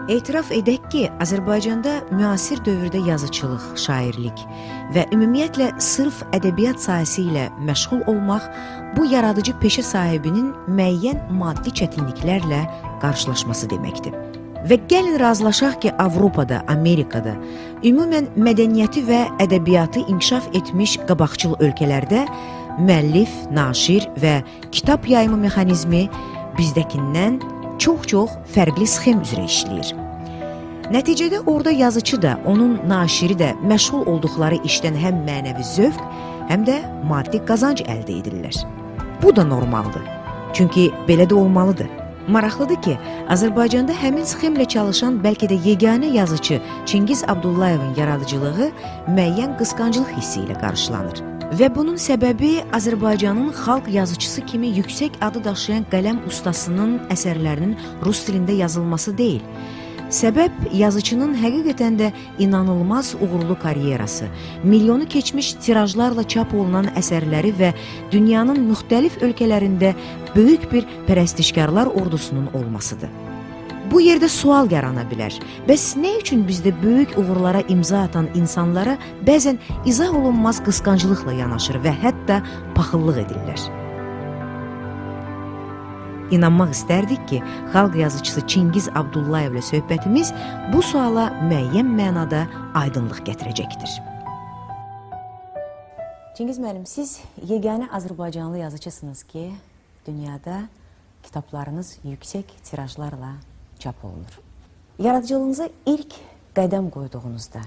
Etiraf edək ki, Azərbaycanda müasir dövrdə yazıçılıq, şairlik və ümumiyyətlə sırf ədəbiyyat sahəsi ilə məşğul olmaq bu yaradıcı peşə sahibinin müəyyən maddi çətinliklərlə qarşılaşması deməkdir. Və gəlin razılaşaq ki, Avropada, Amerikada, ümumən mədəniyyəti və ədəbiyyatı inkişaf etmiş qabaqcıl ölkələrdə müəllif, naşir və kitab yayımı mexanizmi bizdəkindən çox-çox fərqli sxem üzrə işləyir. Nəticədə orada yazıçı da, onun naşiri də məşğul olduqları işdən həm mənəvi zövq, həm də maddi qazanc əldə edirlər. Bu da normaldır. Çünki belə də olmalıdır. Maraqlıdır ki, Azərbaycanda həmin sxemlə çalışan bəlkə də yeganə yazıçı Çingiz Abdullayevin yaradıcılığı müəyyən qısqanclıq hissi ilə qarşılanır. Və bunun səbəbi Azərbaycanın xalq yazıçısı kimi yüksək adı daşıyan qələm ustasının əsərlərinin rus dilində yazılması deyil. Səbəb yazıçının həqiqətən də inanılmaz uğurlu karyerası, milyonu keçmiş tirajlarla çap olunan əsərləri və dünyanın müxtəlif ölkələrində böyük bir pərəstişkarlar ordusunun olmasıdır. Bu yerdə sual yarana bilər. Bəs nə üçün bizdə böyük uğurlara imza atan insanlara bəzən izah olunmaz qısqanclıqla yanaşır və hətta paxıllıq edirlər? İnanmaq istərdik ki, xalq yazıçısı Çingiz Abdullayevlə söhbətimiz bu suala müəyyən mənada aydınlıq gətirəcəkdir. Çingiz müəllim, siz yeganə azərbaycanlı yazıçısınız ki, dünyada kitablarınız yüksək tirajlarla çap olunur. Yaradıcılığınıza ilk qədəm qoyduğunuzda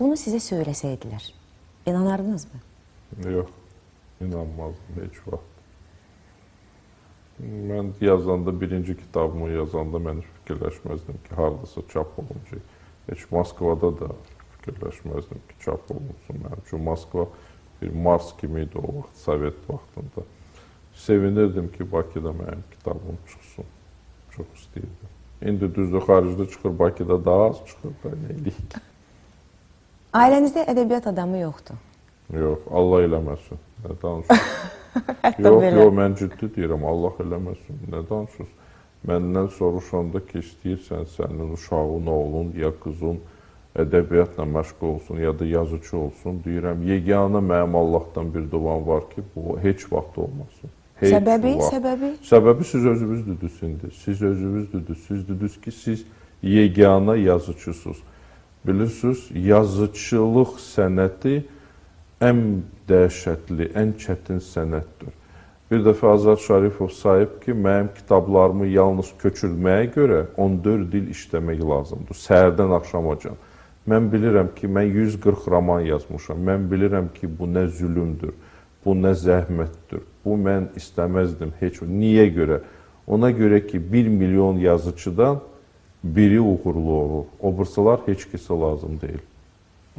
bunu sizə söyləsəydilər, inanardınız mı? Yox, inanmazdım heç vaxt. Mən yazanda, birinci kitabımı yazanda mən heç fikirləşməzdim ki, haradasa çap olunacaq. Heç Moskvada da fikirləşməzdim ki, çap olunsun. Mənim üçün Moskva bir Mars kimi idi o vaxt, Sovet vaxtında. Sevinirdim ki, Bakıda mənim kitabım çıxsın. Çox istəyirdim. İndi düzdür, xaricdə çıxır, Bakıda daha az çıxır da, nə eləyik? Ailənizdə ədəbiyyat adamı yoxdur. Yox, Allah eləməsin. Nə danışırsınız? Yox, yox, mən ciddi deyirəm, Allah eləməsin. Nə danışırsınız? Məndən soruşanda ki, istəyirsən sənin uşağın, oğlun ya qızın ədəbiyyatla məşğul olsun ya da yazıcı olsun, deyirəm, yeganə mənim Allahdan bir duam var ki, bu heç vaxt olmasın. Heç Səbəbi, vaxt. Səbəbi? Səbəbi siz özünüz dediniz indi. Siz özünüz dediniz. Siz dediniz ki, siz yeganə yazıçısınız. Bilirsiniz, yazıçılıq sənəti ən dəhşətli, ən çətin sənətdir. Bir dəfə Azad Şarifov sayıb ki, mənim kitablarımı yalnız köçürməyə görə 14 il işləmək lazımdır, səhərdən axşamacan. Mən bilirəm ki, mən 140 roman yazmışam. Mən bilirəm ki, bu nə zülümdür, bu nə zəhmətdir. Bu mən istəməzdim heç. Niyə görə? Ona görə ki, 1 milyon yazıçıdan biri uğurlu olur. O birisilər heç kəsə lazım deyil.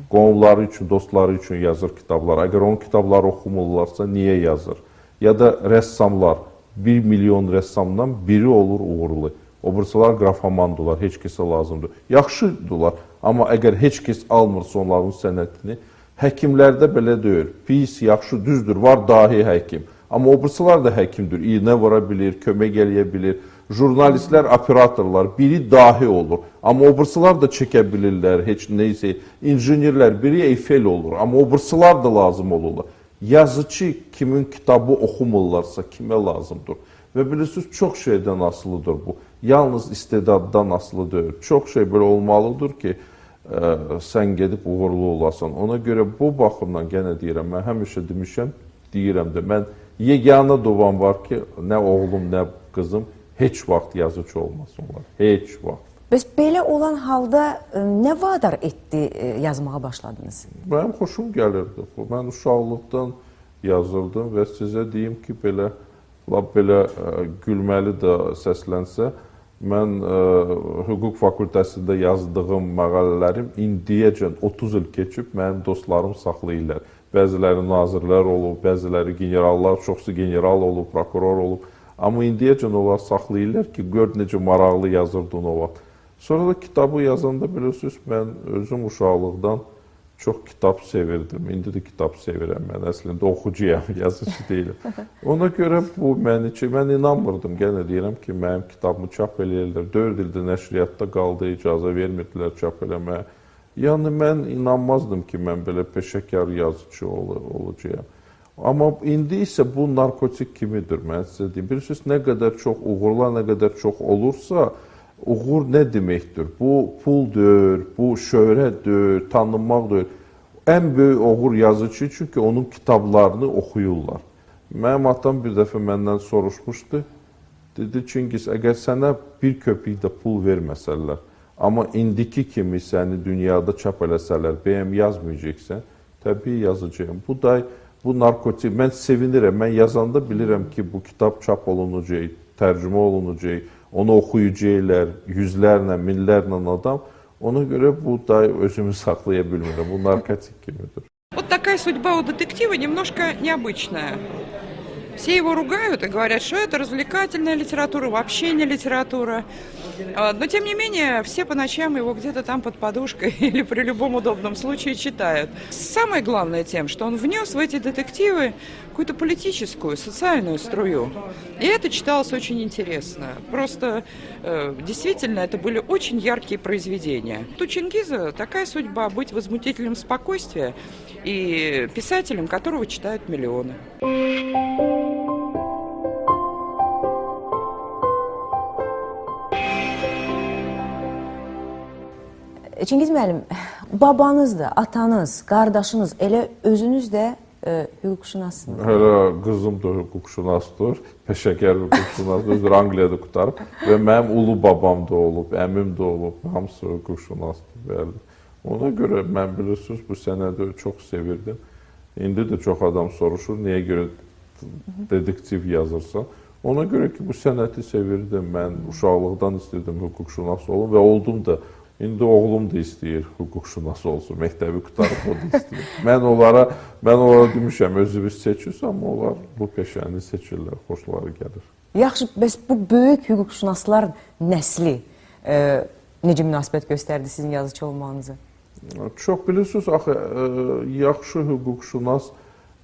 Qohumları üçün, dostları üçün yazır kitablar. Əgər onun kitabları oxumurlarsa, niyə yazır? Ya da rəssamlar, 1 milyon rəssamdan biri olur uğurlu. O birisilər qrafomandılar, heç kəsə lazımdır. Yaxşıdırlar, amma əgər heç kəs almırsa onların sənətini, həkimlərdə belə deyil. Pis, yaxşı, düzdür, var dahi həkim. Amma o birisilər də həkimdir, iynə vura bilir, kömək eləyə bilir. Jurnalistlər, operatorlar, biri dahi olur. Amma o birisilər də çəkə bilirlər, heç neysə. İnženerlər, biri Eyfel olur. Amma o birisilər də lazım olurlar. Yazıcı kimin kitabı oxumurlarsa kimə lazımdır? Və bilirsiniz, çox şeydən asılıdır bu. Yalnız istedaddan asılı deyil. Çox şey belə olmalıdır ki, sən gedib uğurlu olasan. Ona görə bu baxımdan yenə deyirəm, mən həmişə demişəm, deyirəm də, mən yeganə duam var ki, nə oğlum, nə qızım heç vaxt yazıcı olmasınlar. Heç vaxt. Bəs belə olan halda nə vadar etdi yazmağa başladınız? Mənim xoşum gəlirdi. Mən uşaqlıqdan yazırdım və sizə deyim ki, belə lap belə gülməli də səslənsə, mən hüquq fakültəsində yazdığım məqalələrim indiyəcən 30 il keçib mənim dostlarım saxlayırlar. Bəziləri nazirlər olub, bəziləri generallar, çoxsu general olub, prokuror olub. Amma indiyəcən onlar saxlayırlar ki, gör necə maraqlı yazırdın o vaxt. Sonra da kitabı yazanda bilirsiniz, mən özüm uşaqlıqdan Çox kitab sevirdim. İndi də kitab sevirəm. Mən əslində oxucuyam, yazıcı deyiləm. Ona görə bu məni ki, mən inanmırdım. Yenə deyirəm ki, mənim kitabımı çap eləyirlər. 4 ildir nəşriyyatda qaldı, icazə vermirdilər çap eləməyə. Yəni mən inanmazdım ki, mən belə peşəkar yazıcı olacağam. Amma indi isə bu narkotik kimidir, mən sizə deyim. Bilirsiniz, nə qədər çox uğurlar, nə qədər çox olursa, uğur nə deməkdir? Bu puldur, bu şöhrətdir, tanınmaqdır. Ən böyük uğur yazıcı, çünki onun kitablarını oxuyurlar. Mənim atam bir dəfə məndən soruşmuşdu. Dedi, Çingiz, əgər sənə bir köpük də pul verməsələr, amma indiki kimi səni dünyada çap eləsələr, bəyəm yazmayacaqsan, təbii yazacağam. Bu da bu narkotik, mən sevinirəm. Mən yazanda bilirəm ki, bu kitab çap olunacaq, tərcümə olunacaq, onu oxuyacaqlar, yüzlərlə, minlərlə adam. Ona görə bu da özümü saxlaya bilmirəm. Bu narkotik kimidir. Вот такая судьба у детектива немножко необычная. Все его ругают и говорят, что это развлекательная литература, вообще не литература. Но, тем не менее, все по ночам его где-то там под подушкой или при любом удобном случае читают. Самое главное тем, что он внес в эти детективы какую-то политическую, социальную струю. И это читалось очень интересно. Просто действительно это были очень яркие произведения. У Чингиза такая судьба быть возмутителем спокойствия и писателем, которого читают миллионы. Çingiz müəllim, babanız da, atanız, qardaşınız, elə özünüz də hüquqşünassınız. Hələ qızım da hüquqşünasdır, peşəkar hüquqşünasdır, özü Angliyada qurtarıb və mənim ulu babam da olub, əmim də olub, hamısı hüquqşünasdır, bəli. Ona görə mən bilirsiniz, bu sənədi çox sevirdim. İndi də çox adam soruşur, niyə görə detektiv yazırsan? Ona görə ki, bu sənəti sevirdim, mən uşaqlıqdan istəyirdim hüquqşünas olum və oldum da. İndi oğlum da istəyir hüquqşünas olsun, məktəbi qurtarıb o da istəyir. Mən onlara demişəm, özünüz seçirsiniz, amma onlar bu peşəni seçirlər, xoşları gəlir. Yaxşı, bəs bu böyük hüquqşünaslar nəsli necə münasibət göstərdi sizin yazıçı olmağınıza? Çox bilirsiniz, axı yaxşı hüquqşünas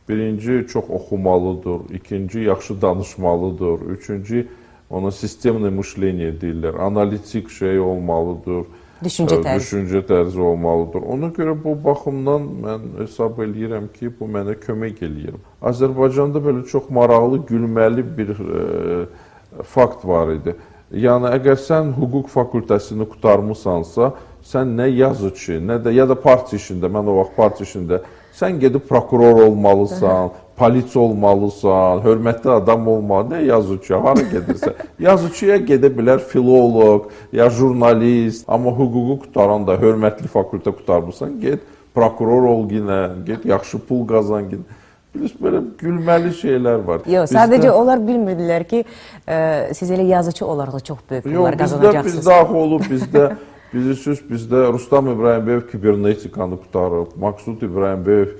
birinci çox oxumalıdır, ikinci yaxşı danışmalıdır, üçüncü ona sistemli müşleniye deyirlər, analitik şey olmalıdır. Düşüncə tərzi. Düşüncə tərzi olmalıdır. Ona görə bu baxımdan mən hesab eləyirəm ki, bu mənə kömək eləyir. Azərbaycanda belə çox maraqlı, gülməli bir fakt var idi. Yəni, əgər sən hüquq fakültəsini qurtarmısansa, sən nə yazıcı, nə də, ya da partiya işində, mən o vaxt partiya işində, sən gedib prokuror olmalısan, polis olmalısan, hörmətli adam olmalı, nə yazıcı, hara gedirsən? Yazıcıya gedə bilər filoloq, ya jurnalist, amma hüququ qurtaran da hörmətli fakültə qurtarmısan, get prokuror ol yenə, get yaxşı pul qazan yenə. Bilirsiniz, belə gülməli şeylər var. Yox, sadəcə onlar bilmirdilər ki, siz elə yazıcı olaraq da çox böyük pullar qazanacaqsınız. Bizdə axı olub, bizdə, bilirsiniz, bizdə Rustam İbrahimbəyev kibernetikanı qurtarıb, Maksud İbrahimbəyev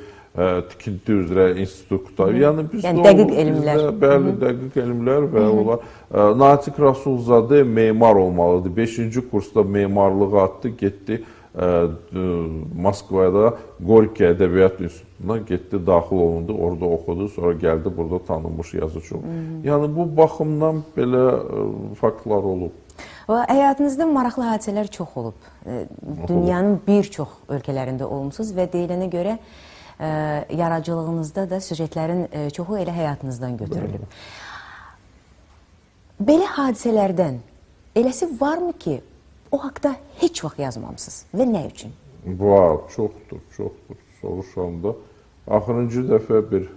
tikinti üzrə institut qurtarıb. Yəni bizdə yəni, dəqiq elmlər. Bizdə, bəli, dəqiq elmlər və onlar. Natiq Rasulzadə memar olmalıdır. 5-ci kursda memarlığı atdı, getdi Moskvada Gorki Ədəbiyyat İnstitutuna getdi, daxil olundu, orada oxudu, sonra gəldi, burada tanınmış yazıcı oldu. Yəni bu baxımdan belə faktlar olub. Və həyatınızda maraqlı hadisələr çox olub. Dünyanın bir çox ölkələrində olmusunuz və deyilənə görə yaradıcılığınızda da süjetlərin çoxu elə həyatınızdan götürülüb. Belə hadisələrdən eləsi varmı ki, o haqda heç vaxt yazmamısınız və nə üçün? Var, çoxdur, çoxdur. Soruşanda. Axırıncı dəfə bir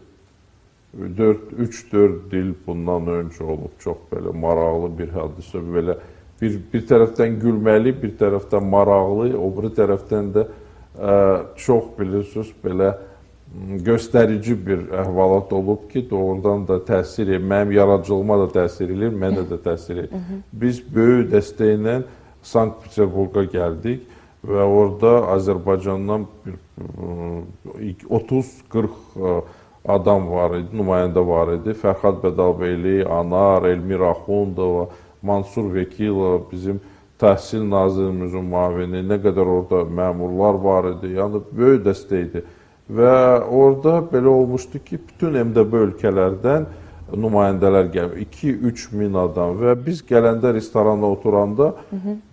3-4 il bundan öncə olub, çox belə maraqlı bir hadisə, belə bir tərəfdən gülməli, bir tərəfdən maraqlı, o biri tərəfdən də çox bilirsiniz, belə göstərici bir əhvalat olub ki, doğrudan da təsir edir, mənim yaradıcılığıma da təsir edir, mənə də təsir edir. Biz böyük dəstəklə Sankt-Peterburqa gəldik və orada Azərbaycandan 30-40 adam var idi, nümayəndə var idi. Fərhad Bədalbeyli, Anar, Elmira Axundova, Mansur Vekilov, bizim Təhsil Nazirimizin müavini, nə qədər orada məmurlar var idi, yəni böyük dəstə idi. Və orada belə olmuşdu ki, bütün MDB ölkələrdən nümayəndələr gəlib, 2-3 min adam və biz gələndə restorana oturanda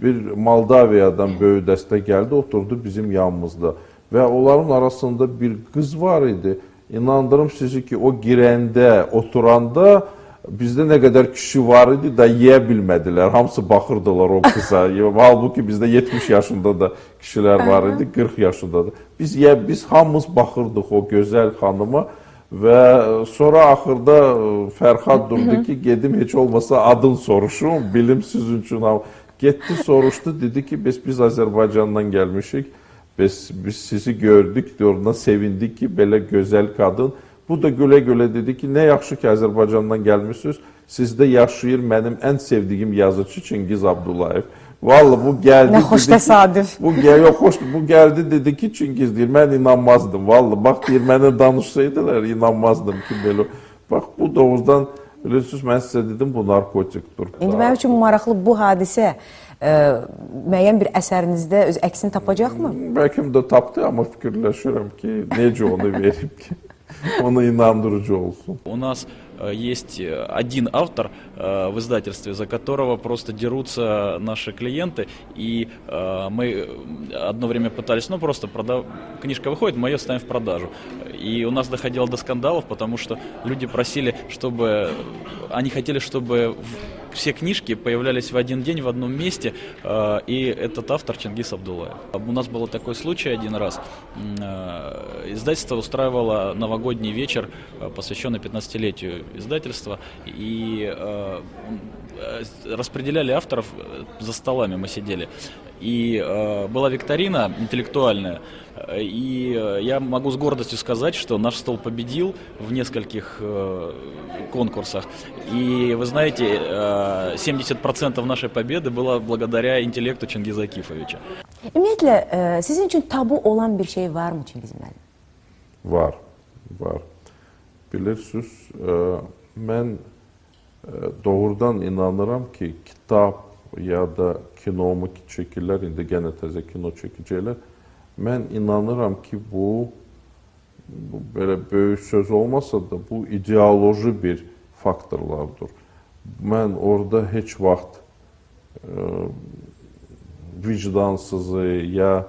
bir Moldaviyadan böyük dəstə gəldi, oturdu bizim yanımızda və onların arasında bir qız var idi. İnandırım sizi ki, o girəndə, oturanda bizdə nə qədər kişi var idi da yeyə bilmədilər. Hamısı baxırdılar o qıza. Halbuki bizdə 70 yaşında da kişilər var idi, 40 yaşında da. Biz hamımız baxırdıq o gözəl xanıma və sonra axırda Fərhad durdu ki, gedim heç olmasa adın soruşum, bilim sizin üçün. Getdi, soruşdu, dedi ki, biz Azərbaycandan gəlmişik. Biz sizi gördük, oradan sevindik ki, belə gözəl qadın. Bu da gülə-gülə dedi ki, nə yaxşı ki, Azərbaycandan gəlmişsiniz. Sizdə yaşayır mənim ən sevdiyim yazıçı Çingiz Abdullayev. Vallahi bu gəldi. Nə xoş təsadüf. Bu yox, xoşdur. Bu gəldi dedi ki, Çingiz deyir, mən inanmazdım. Vallahi bax deyir, mənə danışsaydılar, inanmazdım ki, belə. Bax bu doğrudan bilirsiniz, mən sizə dedim, bu narkotikdir. İndi mənim üçün maraqlı bu hadisə müəyyən bir əsərinizdə öz əksini tapacaqmı? Bəlkə də tapdı, amma fikirləşirəm ki, necə onu verim ki, ona inandırıcı olsun. У нас есть один автор в издательстве, за которого просто дерутся наши клиенты, и мы одно время пытались, ну просто книжка выходит, мы ее ставим в продажу. И у нас доходило до скандалов, потому что люди просили, чтобы... Они хотели, чтобы все книжки появлялись в один день в одном месте, и этот автор Чингиз Абдуллаев. У нас был такой случай один раз. Издательство устраивало новогодний вечер, посвященный 15-летию издательства, и распределяли авторов за столами, мы сидели. И была викторина интеллектуальная, и я могу с гордостью сказать, что наш стол победил в нескольких конкурсах. И вы знаете, 70% нашей победы было благодаря интеллекту Чингиза Акифовича. Ümumiyyətlə, sizin üçün tabu olan bir şey varmı Çingiz müəllim? Var, var. Bilirsiniz, mən doğrudan inanıram ki, kitab ya da kinomu çəkirlər, indi yenə təzə kino çəkəcəklər. Mən inanıram ki, bu belə böyük söz olmasa da, bu ideoloji bir faktorlardır. Mən orada heç vaxt vicdansızı ya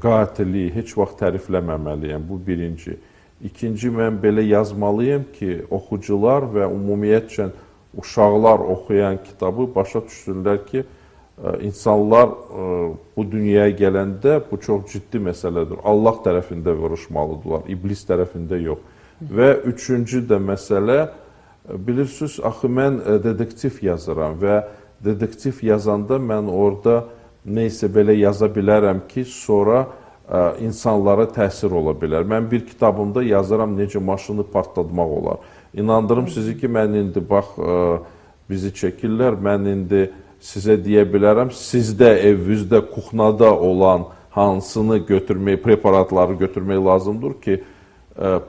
qatili heç vaxt tərifləməməliyəm. Bu birinci. İkinci, mən belə yazmalıyam ki, oxucular və ümumiyyətcə uşaqlar oxuyan kitabı başa düşsünlər ki, insanlar bu dünyaya gələndə bu çox ciddi məsələdir. Allah tərəfində vuruşmalıdırlar, iblis tərəfində yox. Və üçüncü də məsələ, bilirsiniz, axı mən dedektiv yazıram və dedektiv yazanda mən orada neysə belə yaza bilərəm ki, sonra insanlara təsir ola bilər. Mən bir kitabımda yazıram necə maşını partlatmaq olar. İnandırım sizi ki, mən indi bax, bizi çəkirlər, mən indi sizə deyə bilərəm, sizdə evinizdə, kuxnada olan hansını götürmək, preparatları götürmək lazımdır ki,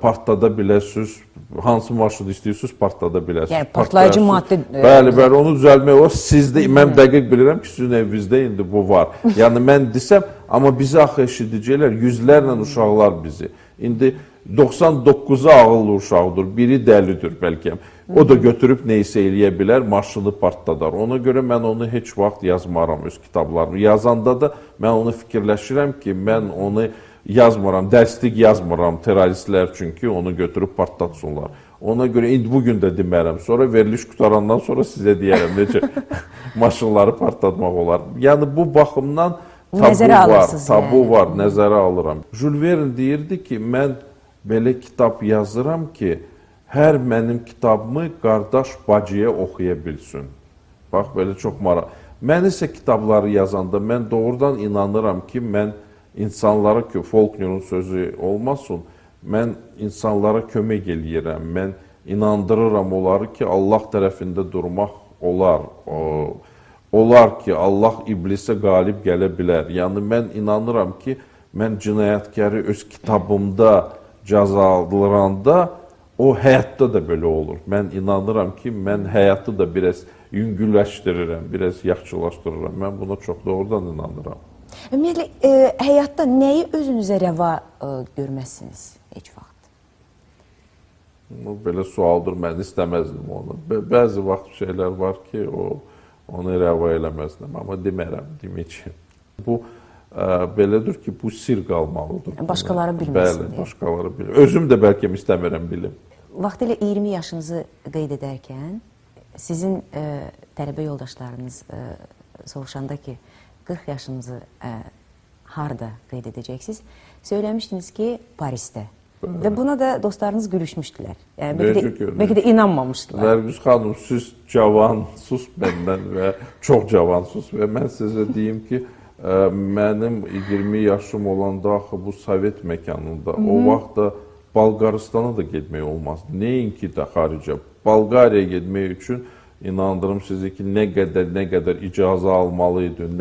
partlada biləsiniz, hansı maşını istəyirsiniz, partlada biləsiniz. Yəni partlayıcı maddə... Bəli, bəli, onu düzəltmək olar. Sizdə, mən dəqiq bilirəm ki, sizin evinizdə indi bu var. Yəni mən desəm, amma bizi axı eşidəcəklər, yüzlərlə uşaqlar bizi. İndi 99-u ağıllı uşaqdır, biri dəlidir bəlkə. O da götürüb neysə eləyə bilər, maşını partladar. Ona görə mən onu heç vaxt yazmaram öz kitablarımı. Yazanda da mən onu fikirləşirəm ki, mən onu yazmıram, dərslik yazmıram terroristlər çünki onu götürüb partlatsınlar. Ona görə indi bugün də demərəm. Sonra veriliş qutarandan sonra sizə deyərəm necə maşınları partlatmaq olar. Yəni bu baxımdan tabu var, tabu yəni. Var, nəzərə alıram. Jules Verne deyirdi ki, mən belə kitab yazıram ki, hər mənim kitabımı qardaş bacıya oxuya bilsin. Bax, belə çox maraq. Mən isə kitabları yazanda mən doğrudan inanıram ki, mən insanlara ki, Faulkner'un sözü olmasın, mən insanlara kömək eləyirəm, mən inandırıram onları ki, Allah tərəfində durmaq olar. Olar ki, Allah iblisə qalib gələ bilər. Yəni, mən inanıram ki, mən cinayətkarı öz kitabımda cəzalandıranda o həyatda da belə olur. Mən inanıram ki, mən həyatı da biraz yüngülləşdirirəm, biraz yaxşılaşdırıram. Mən buna çox doğrudan inanıram. Ümumiyyətlə, həyatda nəyi özünüzə rəva görməzsiniz heç vaxt? Bu belə sualdır, mən istəməzdim onu. Bəzi vaxt şeylər var ki, onu rəva eləməzdim, amma demərəm, deməyəcəyim. Bu belədir ki, bu sir qalmalıdır. Başqaları bilməsin. Bəli, başqaları bilir. Özüm də bəlkə istəmirəm bilim. Vaxtilə 20 yaşınızı qeyd edərkən sizin tələbə yoldaşlarınız soruşanda ki, 40 yaşınızı harda qeyd edəcəksiniz, söyləmişdiniz ki, Parisdə. Və buna da dostlarınız gülüşmüşdülər. Yəni, bəlkə də inanmamışdılar. Nərgiz xanım, siz cavansınız məndən və çox cavansınız və mən sizə deyim ki, mənim 20 yaşım olanda axı bu Sovet məkanında, o vaxt da Bolqaristana da getmək olmazdı. Nəinki də xaricə. Bolqariyaya getmək üçün inandırım sizi ki, nə qədər icazə almalı idin,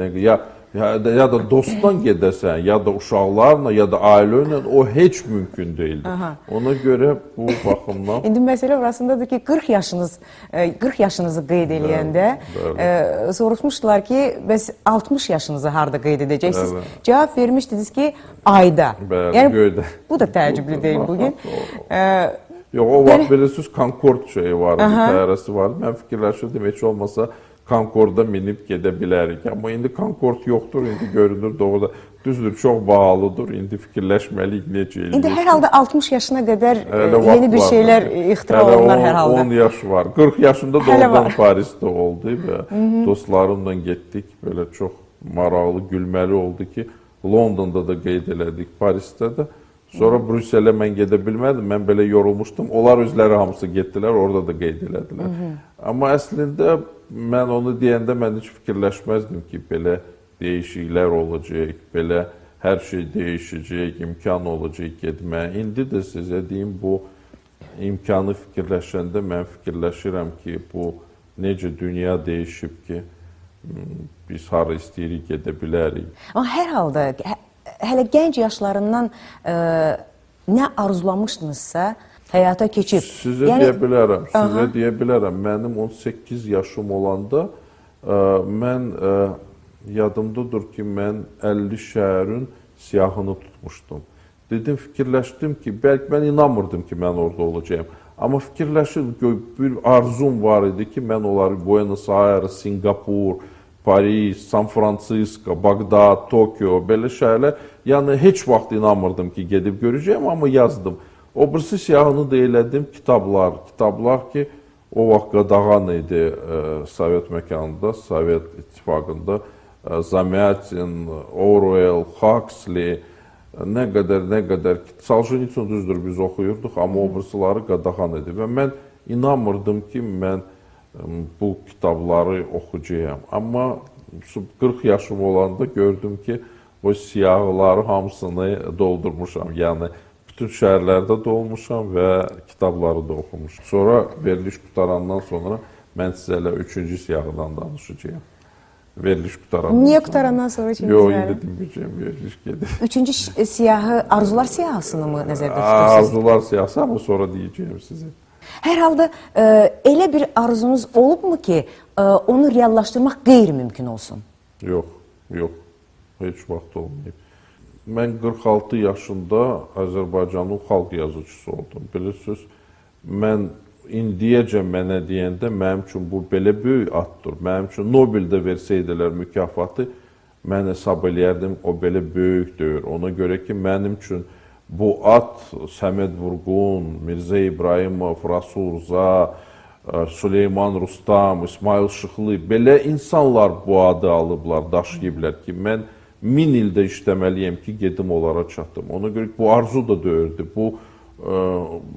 ya da dostdan gedəsən, ya da uşaqlarla, ya da ailə ilə, o heç mümkün deyildi. Aha. Ona görə bu baxımdan... İndi məsələ orasındadır ki, 40 yaşınızı qeyd eləyəndə soruşmuşdular ki, bəs 60 yaşınızı harda qeyd edəcəksiniz? Bəli. Cavab vermişdiniz ki, ayda. Bəli, yəni, göydə. Bu da təəccüblü deyil bugün. Yox, o vaxt bilirsiniz, Concorde şeyi vardı, təyyarəsi vardı. Mən fikirləşirdim, heç olmasa Concorda minib gedə bilərik. Amma indi Concorde yoxdur, indi görünür doğruda. Düzdür, çox bahalıdır, indi fikirləşməliyik necə eləyir. İndi hər halda 60 yaşına qədər yeni bir şeylər ixtira olunur hər halda. 10 yaş var. 40 yaşında doğrudan Parisdə oldu və dostlarımla getdik. Belə çox maraqlı, gülməli oldu ki, Londonda da qeyd elədik, Parisdə də. Sonra Brüsselə mən gedə bilmədim, mən belə yorulmuşdum. Onlar özləri hamısı getdilər, orada da qeyd elədilər. Amma əslində mən onu deyəndə mən heç fikirləşməzdim ki, belə dəyişikliklər olacaq, belə hər şey dəyişəcək, imkan olacaq getməyə. İndi də sizə deyim, bu imkanı fikirləşəndə mən fikirləşirəm ki, bu necə dünya dəyişib ki, biz hara istəyirik gedə bilərik. Amma hər halda, hələ gənc yaşlarından nə arzulamışdınızsa, həyata keçib. Sizə deyə bilərəm, sizə deyə bilərəm. Mənim 18 yaşım olanda mən yadımdadır ki, mən 50 şəhərin siyahını tutmuşdum. Dedim, fikirləşdim ki, bəlkə mən inanmırdım ki, mən orada olacağım. Amma fikirləşirdim ki, bir arzum var idi ki, mən onları Buenos Aires, Singapur, Paris, San Francisco, Bağdad, Tokyo, belə şəhərlər. Yəni, heç vaxt inanmırdım ki, gedib görəcəyim, amma yazdım. O birisi siyahını da elədim, kitablar. Kitablar ki, o vaxt qadağan idi Sovet məkanında, Sovet İttifaqında. Zamyatin, Orwell, Huxley, nə qədər, Soljenitsin düzdür, biz oxuyurduq, amma o birisiləri qadağan idi. Və mən inanmırdım ki, mən bu kitabları oxuyacağam. Amma 40 yaşım olanda gördüm ki, o siyahıları hamısını doldurmuşam. Yəni, bütün şəhərlərdə dolmuşam və kitabları da oxumuşam. Sonra veriliş qutarandan sonra mən sizə elə 3-cü siyahıdan danışacağam. Veriliş qutarandan sonra. Niyə qutarandan sonra üçüncü? Yox, indi deməyəcəyim, veriliş gedir. Üçüncü siyahı arzular siyahısını mı nəzərdə tutursunuz? Arzular siyahısı, amma sonra deyəcəyim sizə. Hər halda elə bir arzunuz olubmu ki, onu reallaşdırmaq qeyri-mümkün olsun? Yox, yox. Heç vaxt olmayıb. Mən 46 yaşında Azərbaycanın xalq yazıçısı oldum. Bilirsiniz, mən indiyəcə mənə deyəndə mənim üçün bu belə böyük addır. Mənim üçün Nobeldə versəydilər mükafatı, mən hesab eləyərdim, o belə böyük deyir. Ona görə ki, mənim üçün bu ad Səməd Vurğun, Mirzə İbrahimov, Rasul Rza, Süleyman Rustam, İsmail Şıxlı, belə insanlar bu adı alıblar, daşıyıblar ki, mən 1000 ildə işləməliyəm ki, gedim onlara çatdım. Ona görə bu arzu da deyirdi. Bu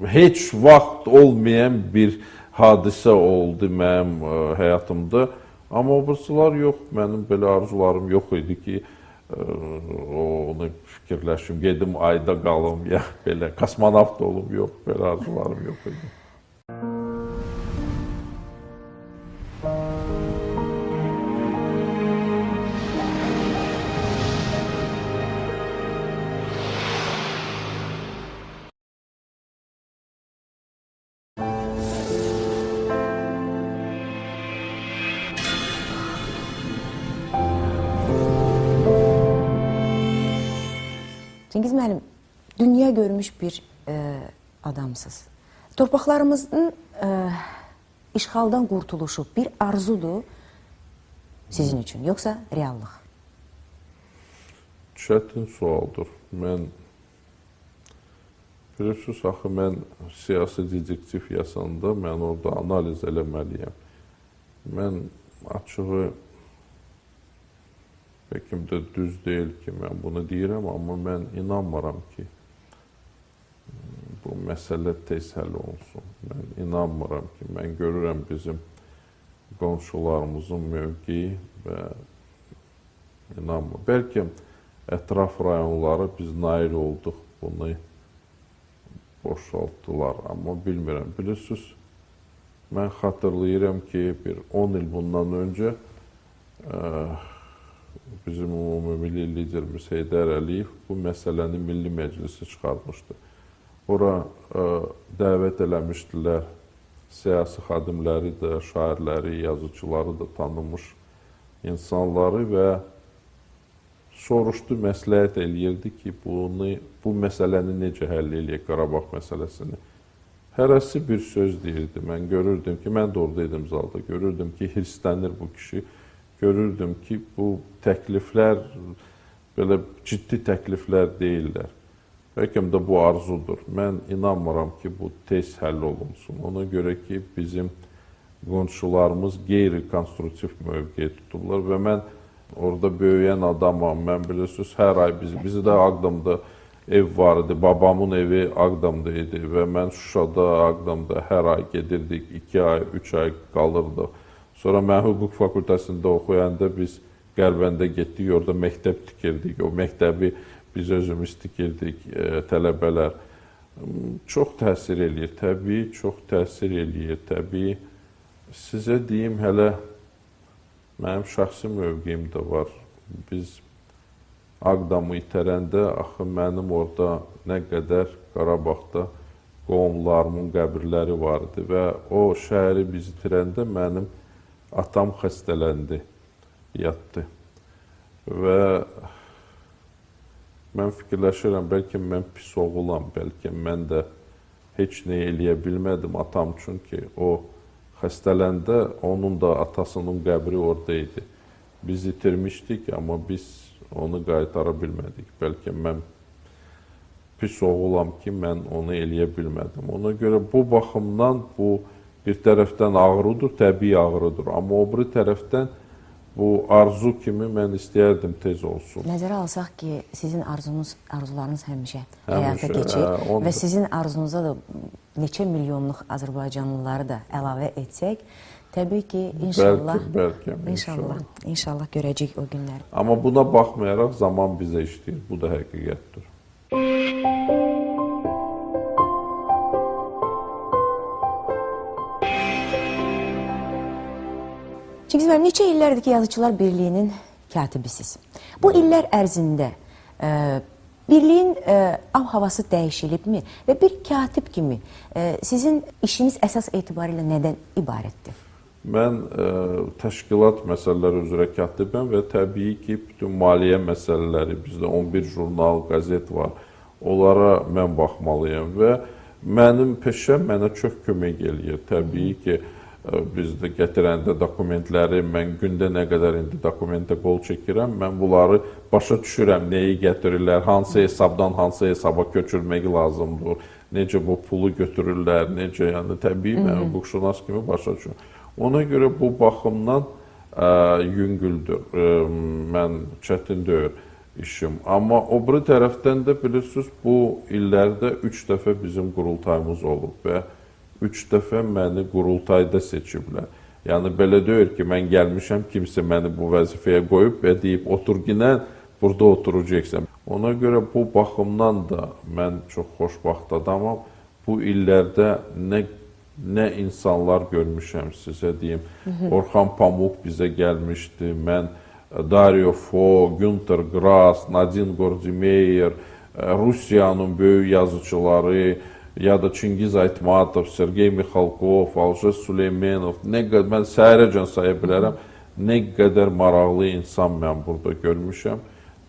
heç vaxt olmayan bir hadisə oldu mənim həyatımda. Amma o birisilər yox, mənim belə arzularım yox idi ki, onu fikirləşim, gedim ayda qalım, ya belə kosmonavt olum, yox, belə arzularım yox idi. Çingiz müəllim, dünya görmüş bir adamsınız. Torpaqlarımızın işğaldan qurtuluşu bir arzudur sizin üçün, yoxsa reallıq? Çətin sualdır. Mən, bilirsiniz, axı mən siyasi detektiv yazanda mən orada analiz eləməliyəm. Mən açığı, bəlkə də düz deyil ki, mən bunu deyirəm, amma mən inanmıram ki, bu məsələ tez həll olunsun. Mən inanmıram ki, mən görürəm bizim qonşularımızın mövqeyi və inanmıram. Bəlkə ətraf rayonları biz nail olduq, bunu boşaltdılar, amma bilmirəm. Bilirsiniz, mən xatırlayıram ki, bir 10 il bundan öncə bizim ümumilli liderimiz Heydər Əliyev bu məsələni Milli Məclisə çıxarmışdı. Ora dəvət eləmişdilər siyasi xadimləri də, şairləri, yazıçıları da tanınmış insanları və soruşdu, məsləhət eləyirdi ki, bu məsələni necə həll eləyək, Qarabağ məsələsini. Hərəsi bir söz deyirdi. Mən görürdüm ki, mən də orada idim zalda, görürdüm ki, hirslənir bu kişi. Görürdüm ki, bu təkliflər belə ciddi təkliflər deyirlər. Bəlkə də bu arzudur. Mən inanmıram ki, bu tez həll olunsun. Ona görə ki, bizim qonşularımız qeyri-konstruktiv mövqe tutublar və mən orada böyüyən adamam. Mən bilirsiniz, hər ay bizi də Ağdamda ev var idi. Babamın evi Ağdamda idi və mən Şuşada, Ağdamda hər ay gedirdik. 2 ay, 3 ay qalırdıq. Sonra mən hüquq fakültəsində oxuyanda biz Qərbəndə getdik, orada məktəb tikirdik. O məktəbi biz özümüz tikirdik, tələbələr. Çox təsir eləyir, təbii, çox təsir eləyir, təbii. Sizə deyim, hələ mənim şəxsi mövqeyim də var. Biz Ağdamı itərəndə, axı mənim orada nə qədər Qarabağda qohumlarımın qəbirləri var idi və o şəhəri biz itirəndə mənim atam xəstələndi, yatdı. Və mən fikirləşirəm, bəlkə mən pis oğulam, bəlkə mən də heç nə eləyə bilmədim atam üçün ki, o xəstələndə onun da atasının qəbri orada idi. Biz itirmişdik, amma biz onu qaytara bilmədik. Bəlkə mən pis oğulam ki, mən onu eləyə bilmədim. Ona görə bu baxımdan bu bir tərəfdən ağrıdır, təbii ağrıdır. Amma o biri tərəfdən bu arzu kimi mən istəyərdim tez olsun. Nəzərə alsaq ki, sizin arzularınız həmişə həyata keçir və sizin arzunuza da neçə milyonluq Azərbaycanlıları da əlavə etsək, təbii ki, inşallah, bəlkə, inşallah görəcəyik o günləri. Amma buna baxmayaraq zaman bizə işləyir. Bu da həqiqətdir. Çingiz müəllim, neçə illərdir ki, Yazıçılar Birliyinin katibisiz. Bu illər ərzində birliyin av-havası dəyişilibmi və bir katib kimi sizin işiniz əsas etibarilə nədən ibarətdir? Mən təşkilat məsələləri üzrə katibəm və təbii ki, bütün maliyyə məsələləri, bizdə 11 jurnal, qəzet var, onlara mən baxmalıyam və mənim peşəm mənə çox kömək eləyir. Təbii ki, bizdə gətirəndə dokumentləri, mən gündə nə qədər indi dokumentə qol çəkirəm, mən bunları başa düşürəm, nəyi gətirirlər, hansı hesabdan hansı hesaba köçürmək lazımdır, necə bu pulu götürürlər, necə, yəni təbii mən hüquqşünas kimi başa düşürəm. Ona görə bu baxımdan yüngüldür, mən çətin deyil işim. Amma o biri tərəfdən də bilirsiniz, bu illərdə 3 dəfə bizim qurultayımız olub və 3 dəfə məni qurultayda seçiblər. Yəni, belə deyil ki, mən gəlmişəm, kimsə məni bu vəzifəyə qoyub və deyib, otur ginən, burada oturacaqsan. Ona görə bu baxımdan da mən çox xoşbəxt adamam. Bu illərdə nə insanlar görmüşəm, sizə deyim. Orxan Pamuk bizə gəlmişdi, mən Dario Fo, Günter Grass, Nadine Gordimeyer, Rusiyanın böyük yazıçıları, ya da Çingiz Aytmatov, Sergey Mixalkov, Alžez Süleymanov, nə qədər, mən səhərəcən saya bilərəm, nə qədər maraqlı insan mən burada görmüşəm.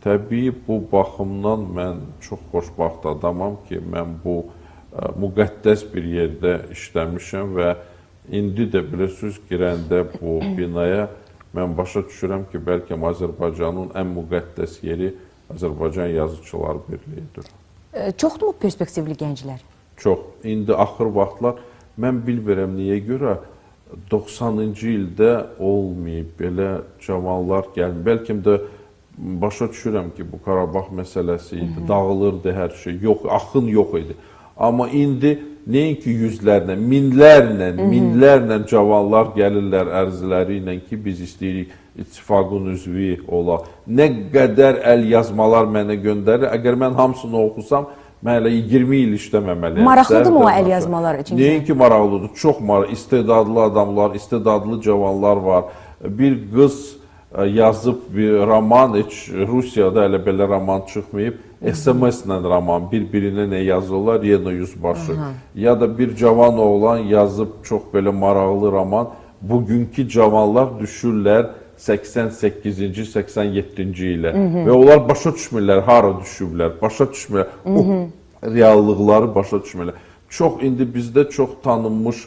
Təbii bu baxımdan mən çox xoşbəxt adamam ki, mən bu müqəddəs bir yerdə işləmişəm və indi də bilirsiniz, girəndə bu binaya mən başa düşürəm ki, bəlkə Azərbaycanın ən müqəddəs yeri Azərbaycan Yazıçılar Birliyidir. Çoxdurmu perspektivli gənclər? Çox. İndi axır vaxtlar mən bilmirəm niyə görə 90-cı ildə olmayıb, belə cavanlar gəlmir. Bəlkə də başa düşürəm ki, bu Qarabağ məsələsi idi, dağılırdı hər şey, yox, axın yox idi. Amma indi nəinki yüzlərlə, minlərlə, minlərlə cavanlar gəlirlər ərizləri ilə ki, biz istəyirik ittifaqın üzvü olaq. Nə qədər əl yazmalar mənə göndərir, əgər mən hamısını oxusam, mən hələ 20 il işləməməliyəm. Maraqlıdırmı o əl yazmalar? Nəinki maraqlıdır, çox maraqlı, istedadlı adamlar, istedadlı cavanlar var. Bir qız yazıb bir roman, heç Rusiyada hələ belə roman çıxmayıb, SMS-lə roman, bir-birinə nə yazırlar, Yeno Yüzbaşı. Ya da bir cavan oğlan yazıb çox belə maraqlı roman. Bugünkü cavanlar düşürlər 88-ci, 87-ci ilə və onlar başa düşmürlər, hara düşüblər, başa düşmürlər, o reallıqları başa düşmürlər. Çox indi bizdə çox tanınmış,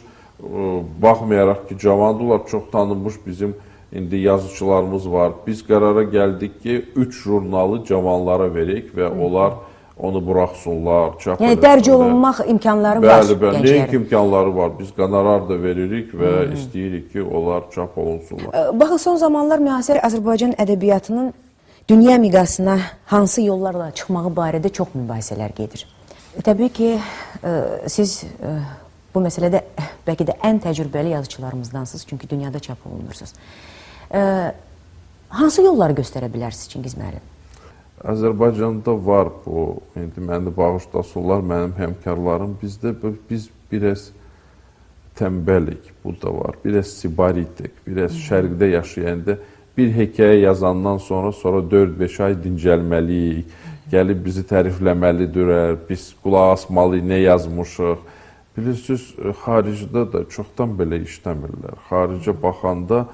baxmayaraq ki, cavandırlar, çox tanınmış bizim indi yazıçılarımız var. Biz qərara gəldik ki, 3 jurnalı cavanlara verək və onlar onu buraxsınlar, çap Yəni dərc olunmaq imkanları var gənclərin. Bəli, bəli, nəinki imkanları var. Biz qonorar da veririk və istəyirik ki, onlar çap olunsunlar. Baxın, son zamanlar müasir Azərbaycan ədəbiyyatının dünya miqyasına hansı yollarla çıxmağı barədə çox mübahisələr gedir. Təbii ki, siz bu məsələdə bəlkə də ən təcrübəli yazıçılarımızdansınız, çünki dünyada çap olunursunuz. Hansı yolları göstərə bilərsiniz, Çingiz müəllim? Azərbaycanda var bu, indi məni bağışlasınlar, mənim həmkarlarım. Bizdə biz biraz tənbəlik, bu da var, biraz sibaritik, biraz şərqdə yaşayanda bir hekayə yazandan sonra 4-5 ay dincəlməliyik, gəlib bizi tərifləməlidirlər, biz qulaq asmalıyıq, nə yazmışıq. Bilirsiniz, xaricdə də çoxdan belə işləmirlər. Xaricə baxanda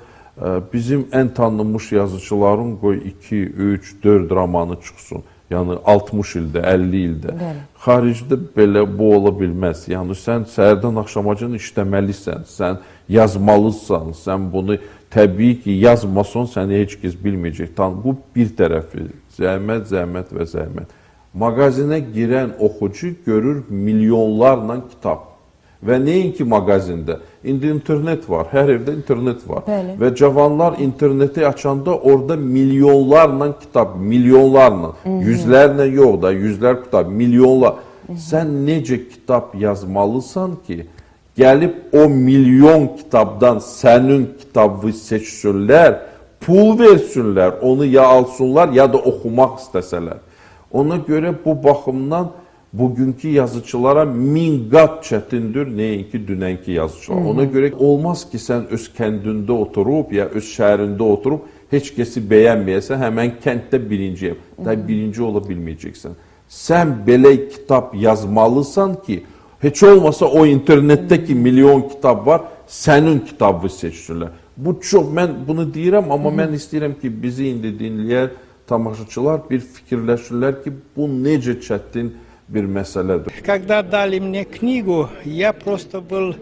bizim ən tanınmış yazıçıların qoy 2, 3, 4 romanı çıxsın. Yəni 60 ildə, 50 ildə. Bəli. Xaricdə belə bu ola bilməz. Yəni sən səhərdən axşamacan işləməlisən, sən yazmalısan, sən bunu təbii ki, yazmasan səni heç kəs bilməyəcək. Bu bir tərəfi, zəhmət, zəhmət və zəhmət. Mağazinə girən oxucu görür milyonlarla kitab. Və nəinki mağazində? İndi internet var, hər evdə internet var. Bəli. Və cavanlar interneti açanda orada milyonlarla kitab, milyonlarla, yüzlərlə yox da, yüzlər kitab, milyonlar. Sən necə kitab yazmalısan ki, gəlib o milyon kitabdan sənin kitabı seçsinlər, pul versinlər, onu ya alsınlar, ya da oxumaq istəsələr. Ona görə bu baxımdan bugünkü yazıçılara min qat çətindir, nəinki dünənki yazıçılar. Ona görə olmaz ki, sən öz kəndində oturub, ya öz şəhərində oturub, heç kəsi bəyənməyəsən, həmən kənddə birinciyəm. Da birinci ola bilməyəcəksən. Sən belə kitab yazmalısan ki, heç olmasa o internetdəki milyon kitab var, sənin kitabı seçsinlər. Bu çox, mən bunu deyirəm, amma mən istəyirəm ki, bizi indi dinləyər tamaşaçılar bir fikirləşirlər ki, bu necə çətin bir məsələdir. Когда дали мне книгу, я просто был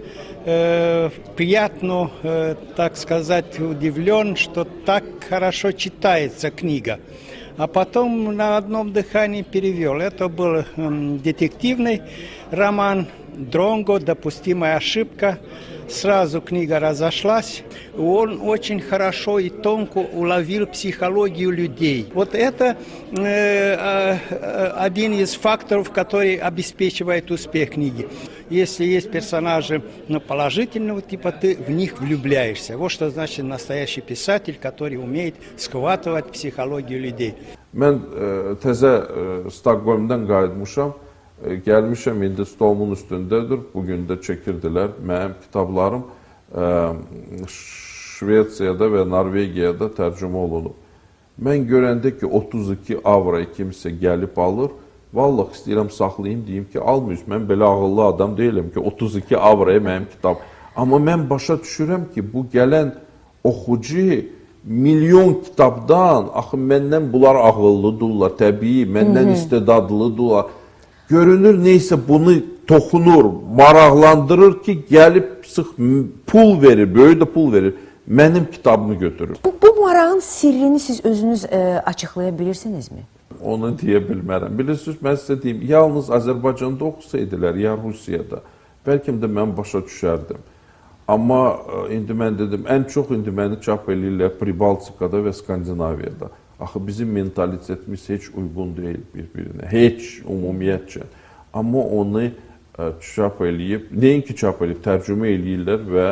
приятно, так сказать, удивлен, что так хорошо читается книга. А потом на одном дыхании перевел. Это был детективный роман «Дронго. Допустимая ошибка». Сразу книга разошлась. Он очень хорошо и тонко уловил психологию людей. Вот это один из факторов, который обеспечивает успех книги. Если есть персонажи, ну, положительного типа, ты в них влюбляешься. Вот что значит настоящий писатель, который умеет схватывать психологию людей. Mən təzə Stokgolmdan qayıtmışam. Gəlmişəm, indi stolumun üstündədir. Bugün də çəkirdilər. Mənim kitablarım Şvetsiyada və Norvegiyada tərcümə olunub. Mən görəndə ki, 32 avroya kimsə gəlib alır, vallah istəyirəm saxlayayım, deyim ki, almayız. Mən belə ağıllı adam deyiləm ki, 32 avroya mənim kitab. Amma mən başa düşürəm ki, bu gələn oxucu Milyon kitabdan, axı məndən bunlar ağıllıdırlar, təbii, məndən istedadlıdırlar. Görünür neysə bunu toxunur, maraqlandırır ki, gəlib sıx pul verir, böyük də pul verir, mənim kitabımı götürür. Bu marağın sirrini siz özünüz açıqlaya bilirsinizmi? Onu deyə bilmərəm. Bilirsiniz, mən sizə deyim, yalnız Azərbaycanda oxusaydılar, ya Rusiyada, bəlkə də mən başa düşərdim. Amma indi mən dedim, ən çox indi məni çap eləyirlər Pribaltikada və Skandinaviyada. Axı bizim mentalitetimiz heç uyğun deyil bir-birinə, heç ümumiyyətcə. Amma onu çap eləyib, nəinki çap eləyib, tərcümə eləyirlər və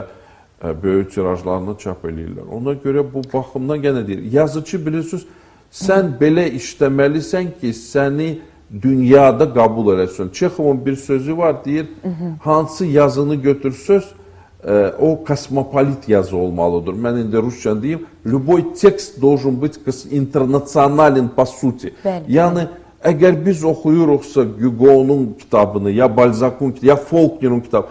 böyük tirajlarını çap eləyirlər. Ona görə bu baxımdan yenə deyir, yazıcı bilirsiniz, sən belə işləməlisən ki, səni dünyada qəbul eləsin. Çexovun bir sözü var, deyir, hansı yazını götürsöz, o kosmopolit yazı olmalıdır. Mən indi rusca deyim, любой текст должен быть internacionalен по сути. Yəni, əgər biz oxuyuruqsa Hugo'nun kitabını, ya Balzac'ın kitabı, ya Faulkner'ın kitabı,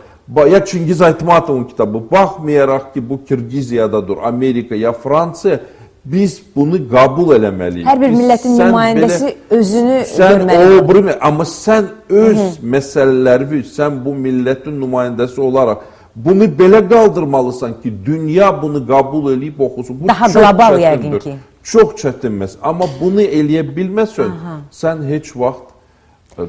ya Çingiz Aytmatovun kitabı, baxmayaraq ki, bu Kirgiziyadadır, Amerika ya Fransiya, biz bunu qəbul eləməliyik. Hər bir millətin nümayəndəsi özünü görməlidir. Amma sən öz məsələlərini, sən bu millətin nümayəndəsi olaraq bunu belə qaldırmalısan ki, dünya bunu qəbul eləyib oxusun. Bu daha qlobal yəqin ki. Çox çətin məsələ. Amma bunu eləyə bilməsən, sən heç vaxt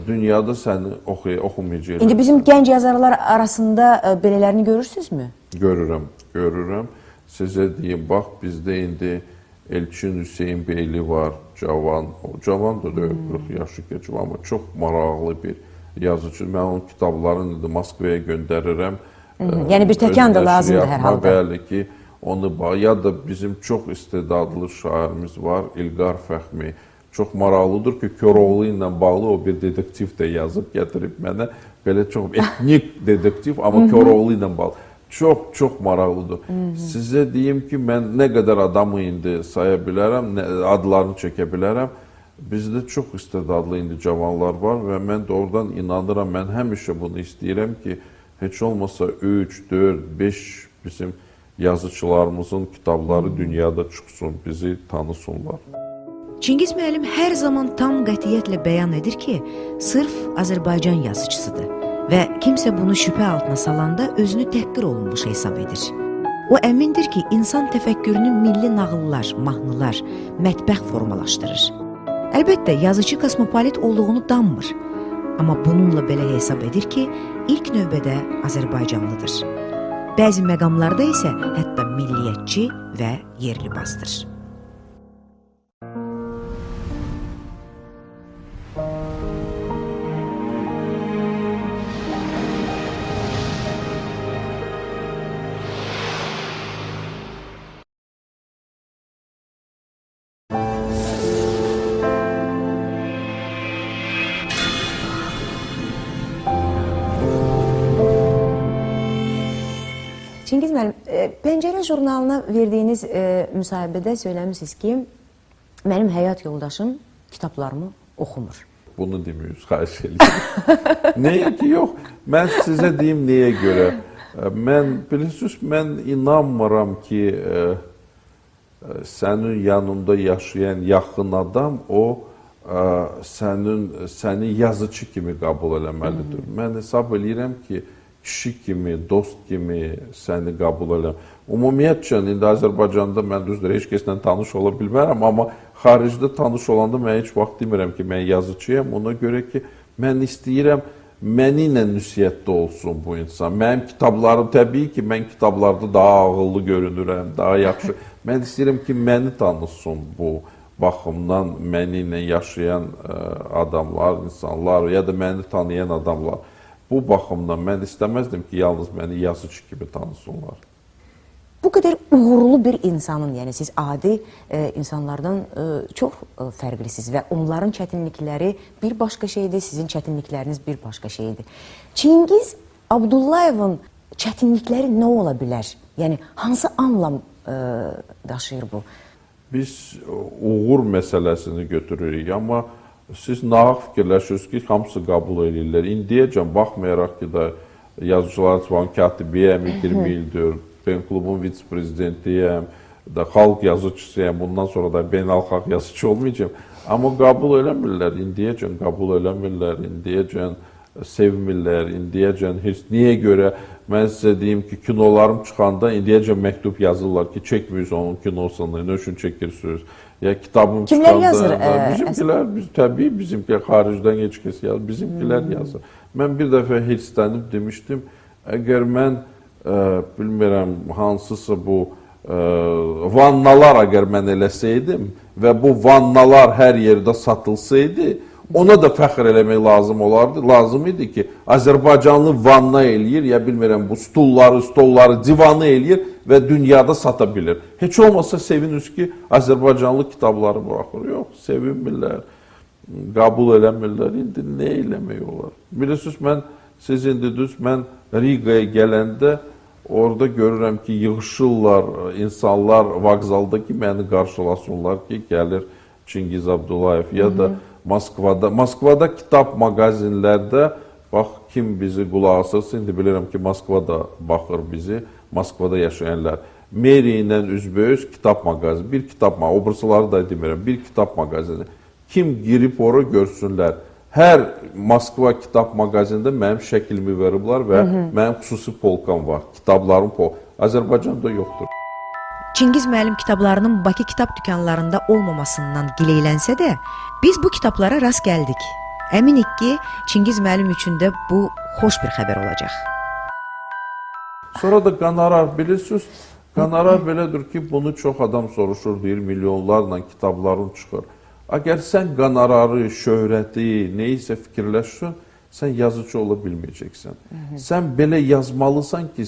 dünyada səni oxumayacaqlar. İndi bizim gənc yazarlar arasında belələrini görürsünüzmü? Görürəm, görürəm. Sizə deyim, bax, bizdə indi Elçin Hüseynbeyli var, cavan. O cavan da deyil, 40 yaşı keçib, amma çox maraqlı bir yazıcı. Mən onun kitablarını indi Moskvaya göndərirəm. Yəni bir təkan da lazımdır hər halda. Bəli ki, onu ya da bizim çox istedadlı şairimiz var, İlqar Fəhmi. Çox maraqlıdır ki, Koroğlu ilə bağlı o bir detektiv də yazıb, gətirib mənə. Belə çox etnik detektiv, amma Koroğlu ilə bağlı. Çox, çox maraqlıdır. Sizə deyim ki, mən nə qədər adamı indi saya bilərəm, adlarını çəkə bilərəm. Bizdə çox istedadlı indi cavanlar var və mən də oradan inanıram. Mən həmişə bunu istəyirəm ki, heç olmasa 3, 4, 5 bizim yazıçılarımızın kitabları dünyada çıxsın, bizi tanısınlar. Çingiz müəllim hər zaman tam qətiyyətlə bəyan edir ki, sırf Azərbaycan yazıçısıdır və kimsə bunu şübhə altına salanda özünü təhqir olunmuş hesab edir. O əmindir ki, insan təfəkkürünü milli nağıllar, mahnılar, mətbəx formalaşdırır. Əlbəttə, yazıcı kosmopolit olduğunu danmır. Amma bununla belə hesab edir ki, ilk növbədə Azərbaycanlıdır. Bəzi məqamlarda isə hətta milliyyətçi və yerlibazdır. Çingiz müəllim, Pəncərə jurnalına verdiyiniz müsahibədə söyləmişsiniz ki, mənim həyat yoldaşım kitablarımı oxumur. Bunu demiyoruz, xahiş eləyirəm. Nəyə ki, yox, mən sizə deyim nəyə görə. Mən, bilirsiniz, mən inanmıram ki, sənin yanında yaşayan yaxın adam, o səni yazıcı kimi qəbul eləməlidir. Mən hesab eləyirəm ki, kişi kimi, dost kimi səni qəbul eləm. Ümumiyyətcə, indi Azərbaycanda mən düzdür, heç kəslə tanış ola bilmərəm, amma xaricdə tanış olanda mən heç vaxt demirəm ki, mən yazıcıyam. Ona görə ki, mən istəyirəm, məni ilə ünsiyyətdə olsun bu insan. Mənim kitablarım, təbii ki, mən kitablarda daha ağıllı görünürəm, daha yaxşı. Mən istəyirəm ki, məni tanısın bu baxımdan məni ilə yaşayan adamlar, insanlar ya da məni tanıyan adamlar. Bu baxımdan mən istəməzdim ki, yalnız məni yazıcı kimi tanısınlar. Bu qədər uğurlu bir insanın, yəni siz adi insanlardan çox fərqlisiniz və onların çətinlikləri bir başqa şeydir, sizin çətinlikləriniz bir başqa şeydir. Çingiz Abdullayevin çətinlikləri nə ola bilər? Yəni hansı anlam daşıyır bu? Biz uğur məsələsini götürürük, amma siz nahaq fikirləşirsiniz ki, hamısı qəbul edirlər. İndiyəcən baxmayaraq ki, da Yazıçılar İttifaqının katibiyəm, 20 ildir, PEN klubun vitse-prezidentiyəm, da xalq yazıçısıyam, bundan sonra da beynəlxalq yazıçı olmayacağam. Amma qəbul eləmirlər, indiyəcən qəbul eləmirlər, indiyəcən sevmirlər, indiyəcən heç niyə görə mən sizə deyim ki, kinolarım çıxanda indiyəcən məktub yazırlar ki, çəkmirsiniz onun kinosunu, nə üçün çəkirsiniz? Ya kitabım Kimlər çıxanda, yazır? Bizimkilər, biz təbii bizimkilər xaricdən heç kəs yazır, bizimkilər yazır. Mən bir dəfə hirslənib demişdim, əgər mən bilmirəm hansısa bu vannalar əgər mən eləsəydim və bu vannalar hər yerdə satılsaydı, ona da fəxr eləmək lazım olardı. Lazım idi ki, Azərbaycanlı vanna eləyir, ya bilmirəm bu stulları, stolları, divanı eləyir və dünyada sata bilir. Heç olmasa seviniriz ki, Azərbaycanlı kitabları buraxır. Yox, sevinmirlər, qəbul eləmirlər. İndi nə eləmək olar? Bilirsiniz, mən siz indi düz, mən Riqaya gələndə orada görürəm ki, yığışırlar insanlar vağzalda ki, məni qarşılasınlar ki, gəlir Çingiz Abdullayev ya da Moskvada. Moskvada kitab mağazinlərdə, bax, kim bizi qulaq asırsa, indi bilirəm ki, Moskvada baxır bizi, Moskvada yaşayanlar. Meri ilə üzbəüz kitab mağazini, bir kitab mağazini, o birisləri da demirəm, bir kitab mağazini. Kim girib ora görsünlər. Hər Moskva kitab mağazində mənim şəklimi veriblər və mənim xüsusi polkam var, kitablarım pol. Azərbaycanda yoxdur. Çingiz müəllim kitablarının Bakı kitab dükanlarında olmamasından gileylənsə də, biz bu kitablara rast gəldik. Əminik ki, Çingiz müəllim üçün də bu xoş bir xəbər olacaq. Sonra da qonorar bilirsiniz, qonorar belədir ki, bunu çox adam soruşur, deyir, milyonlarla kitabların çıxır. Əgər sən qonorarı, şöhrəti, nəyisə fikirləşsən, sən yazıcı ola bilməyəcəksən. Sən belə yazmalısan ki,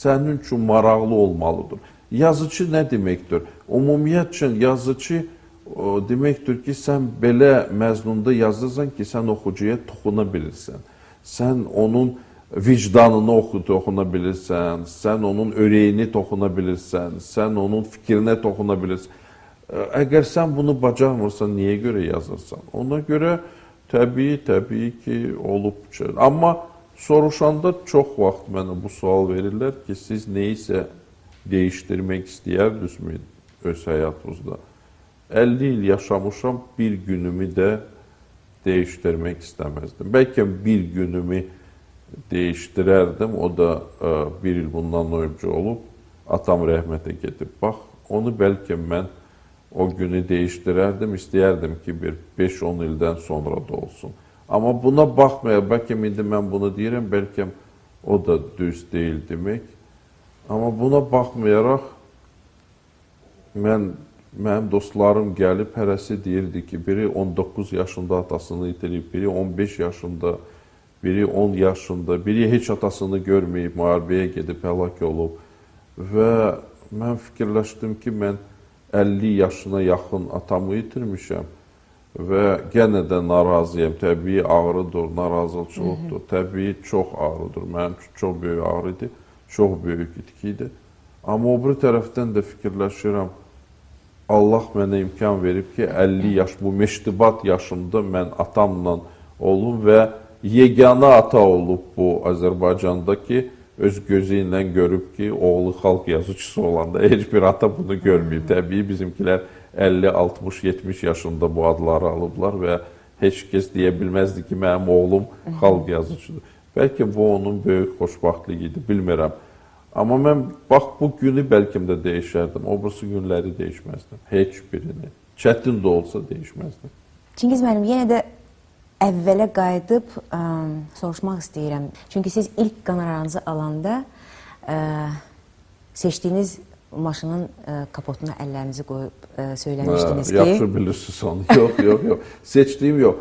sənin üçün maraqlı olmalıdır. Yazıcı nə deməkdir? Ümumiyyətcə yazıcı deməkdir ki, sən belə məzmunda yazırsan ki, sən oxucuya toxuna bilirsən. Sən onun vicdanını toxuna bilirsən, sən onun ürəyini toxuna bilirsən, sən onun fikrinə toxuna bilirsən. Əgər sən bunu bacarmırsan, niyə görə yazırsan? Ona görə təbii ki, olub. Amma soruşanda çox vaxt mənə bu sual verirlər ki, siz nəyisə dəyişdirmək istəyərdinizmi öz həyatınızda? 50 il yaşamışam, bir günümü də dəyişdirmək istəməzdim. Bəlkə bir günümü dəyişdirərdim, o da bir il bundan öncə olub, atam rəhmətə gedib. Bax, onu bəlkə mən o günü dəyişdirərdim, istəyərdim ki, bir 5-10 ildən sonra da olsun. Amma buna baxmayaraq, bəlkə indi mən bunu deyirəm, bəlkə o da düz deyil demək. Amma buna baxmayaraq, mənim dostlarım gəlib, hərəsi deyirdi ki, biri 19 yaşında atasını itirib, biri 15 yaşında, biri 10 yaşında, biri heç atasını görməyib, müharibəyə gedib, həlak olub. Və mən fikirləşdim ki, mən 50 yaşına yaxın atamı itirmişəm və genə də narazıyam. Təbii ağrıdır, narazıçılıqdır, təbii çox ağrıdır. Mənim üçün çox böyük ağrı idi, çox böyük itki idi. Amma o biri tərəfdən də fikirləşirəm, Allah mənə imkan verib ki, 50 yaş, bu meştibat yaşımda mən atamla olum və yeganə ata olub bu Azərbaycanda ki, öz gözü ilə görüb ki, oğlu xalq yazıçısı olanda heç bir ata bunu görməyib. Təbii bizimkilər 50, 60, 70 yaşında bu adları alıblar və heç kəs deyə bilməzdi ki, mənim oğlum xalq yazıçıdır. Bəlkə bu onun böyük xoşbəxtliyi idi, bilmirəm. Amma mən bax bu günü bəlkə də dəyişərdim, o birisi günləri dəyişməzdim. Heç birini. Çətin də olsa dəyişməzdim. Çingiz müəllim, yenə də əvvələ qayıdıb soruşmaq istəyirəm. Çünki siz ilk qonorarınızı alanda seçdiyiniz maşının kapotuna əllərinizi qoyub söyləmişdiniz ki... Yaxşı bilirsiniz onu. Yox, yox, yox. Seçdiyim yox.